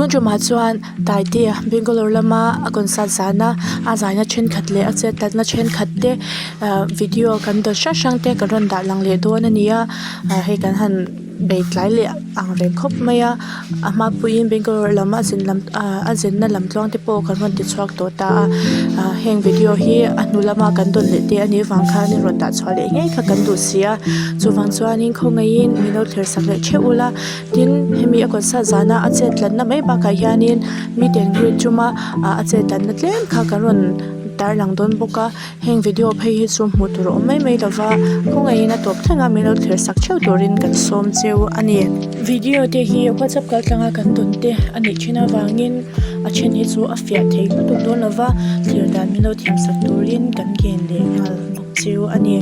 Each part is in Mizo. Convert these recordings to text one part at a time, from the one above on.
Tun tumah chuan Taitea Bangalore lama a concert zana a zaina thenkhat leh a chet tlatna thenkhat te ah video kan dawn hrang hrang te kan rawn dah lang leh dawn a ni a ah hei kan han bei tlai leh ang reng khawp mai a a hma pawhin Bangalore lam a zin lam ah a zinna lam tluang te pawh kan rawn ti chhuak tawh ta a ah heng video hi a hnu lama kan dawn leh te a nih avang khanin rawn dah chhuah leh ngei kha kan duh si a chuvang chuanin khawngaihin min lo thlir sak leh theuh ula tin hemi a concert zana a chet tlatna mai bakah hianin meet and greet tuma ah a chet tlatna tlem kha kan rawn tarlang dawn bawk a. Heng video phei hi chu hmuh tur a awm mai mai lova khawngaihin a tawp thleng a min lo thlir sak theuh turin kan sawm cheu a ni. Video te hi whatsapp kal tlanga kan dawn te a nih thin avangin a then hi chu a fiah thei lutuk dawn lova thlir dan min lo thiam sak turin kan ngen leh nghal bawk cheu a ni.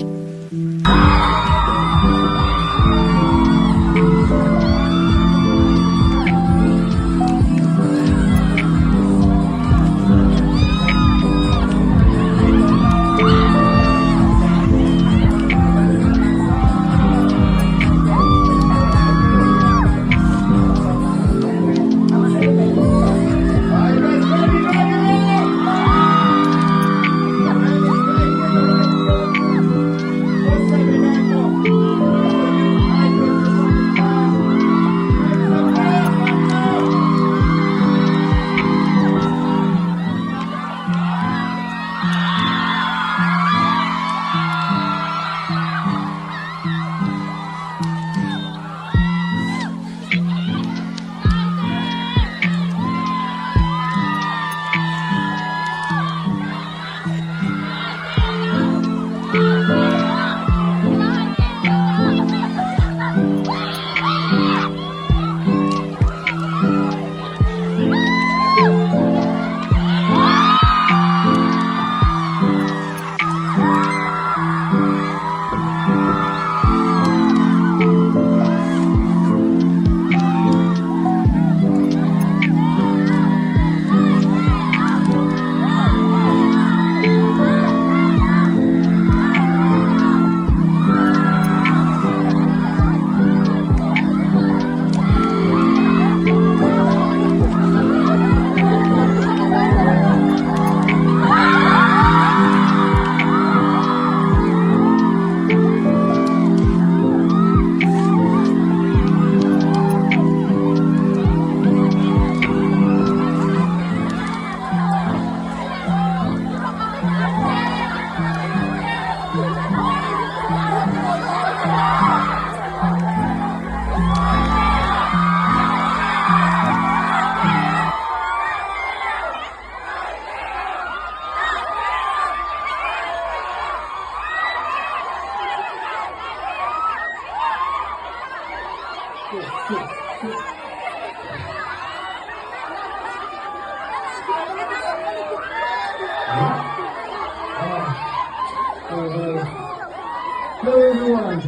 Hello everyone.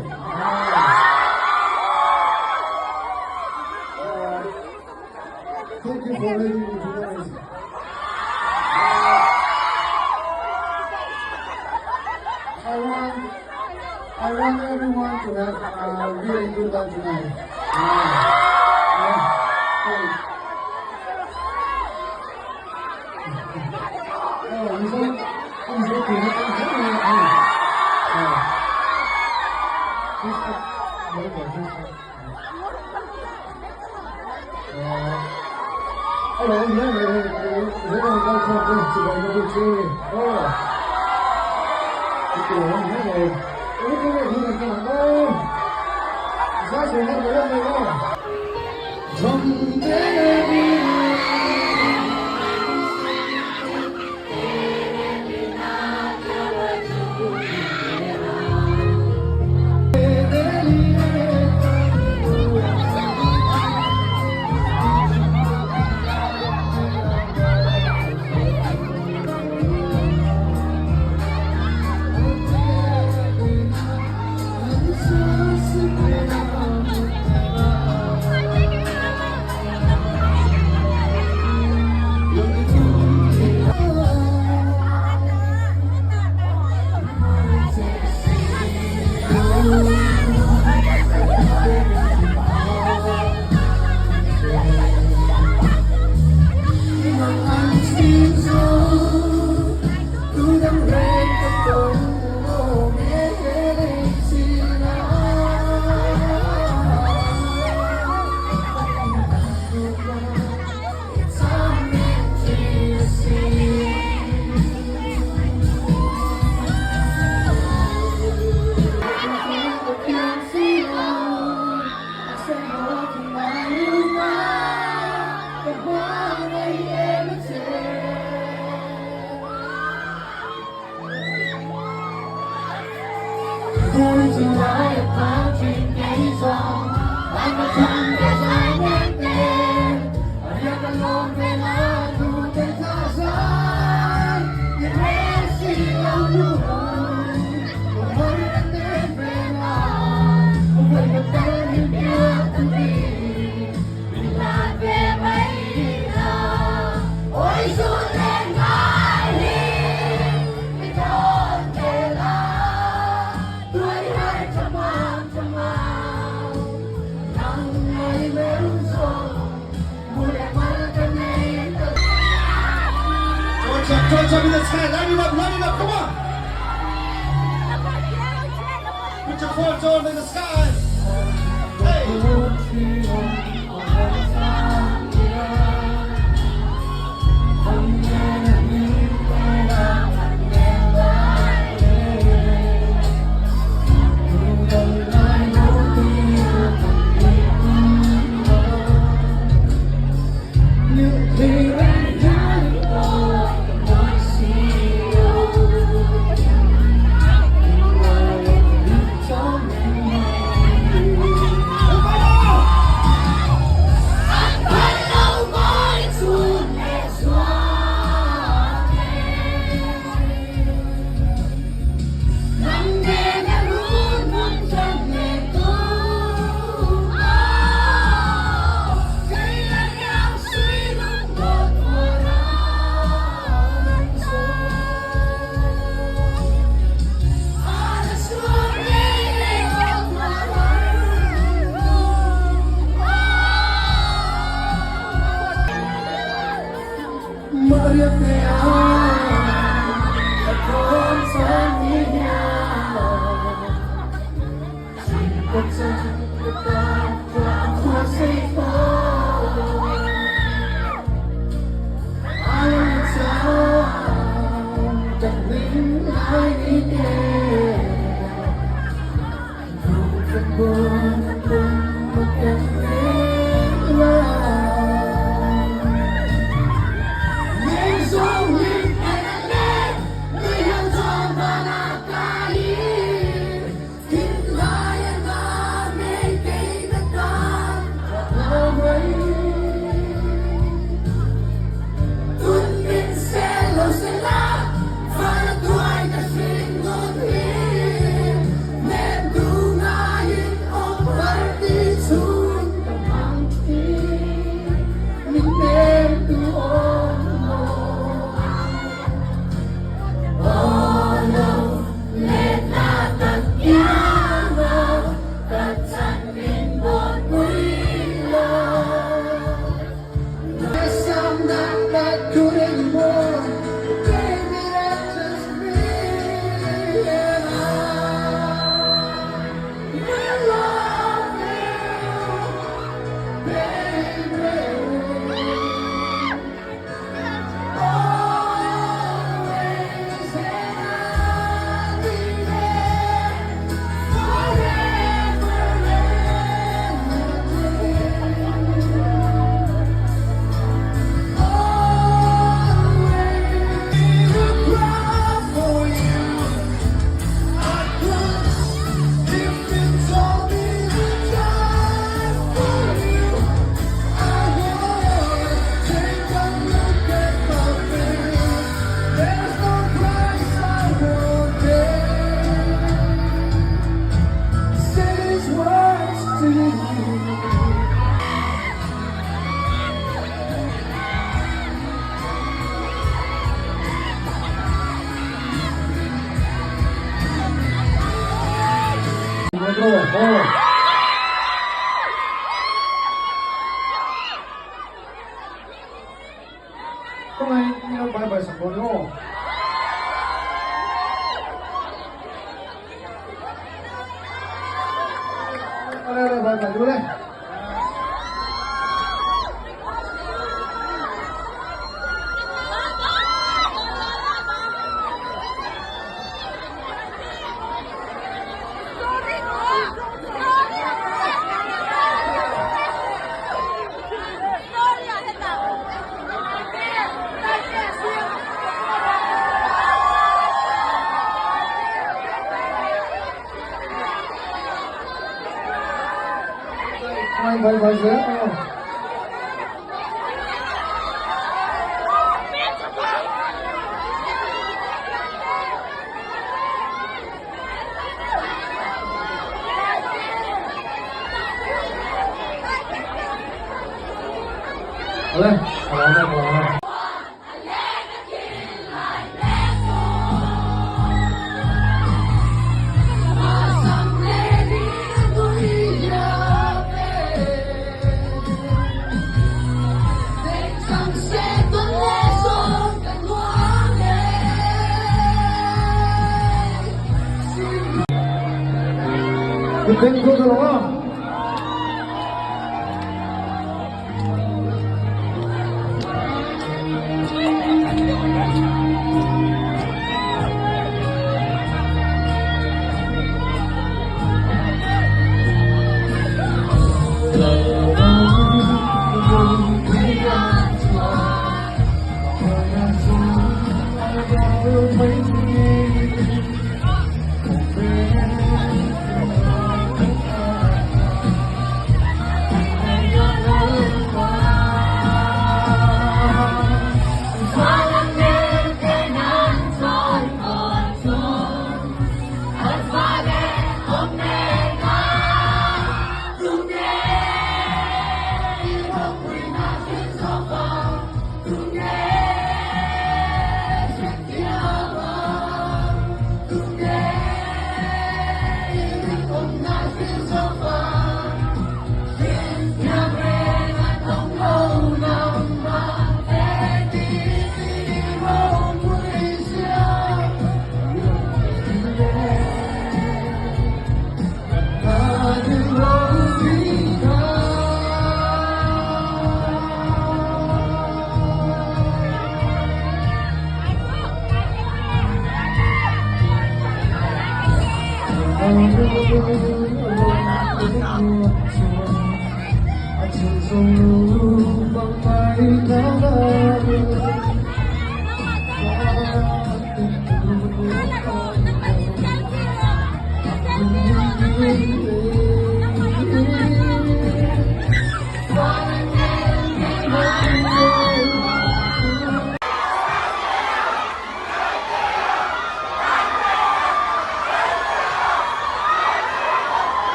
Thank you for letting me tonight. I want I want everyone to have a really good time tonight. Join up in the sky, light it up, light it up, come on! Put your phones on in the sky. Hey! Kut beng thawt rawh aw.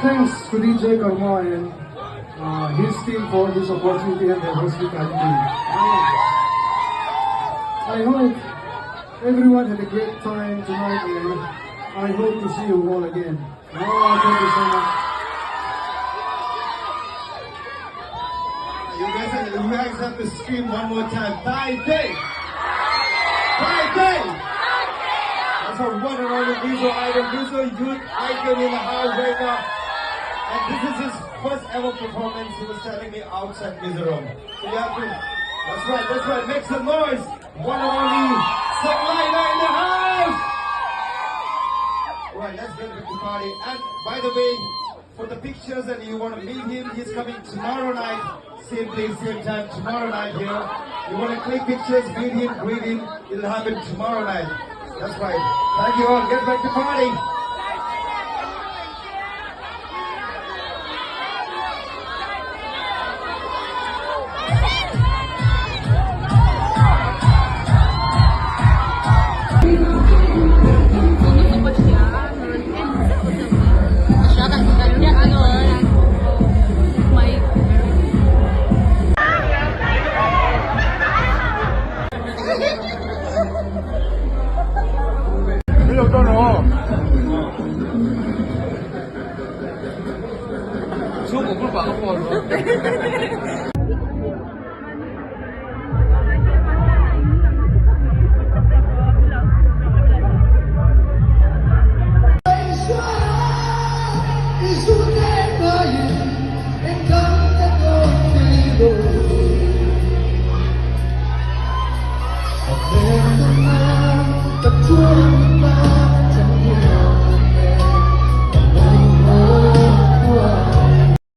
Thanks to DJ Karma and uh, his team for this opportunity and their hospitality. I hope everyone had a great time tonight and I hope to see you all again. Oh, thank you so much. You guys, have, you guys have to scream one more time. Thai Day! Thai Day! That's our one and only visual idol, visual youth icon in the house right now. And this is his first ever performance. He was telling me outside Mizoram. So you have to, that's right, that's right. Make some noise. One and only Saklaina in the house! All right, let's get back to party. And by the way, for the pictures and you want to meet him, he's coming tomorrow night. Same place, same time, tomorrow night here. You want to click pictures, meet him, greet him. It'll happen tomorrow night. That's right. Thank you all. Get back to party.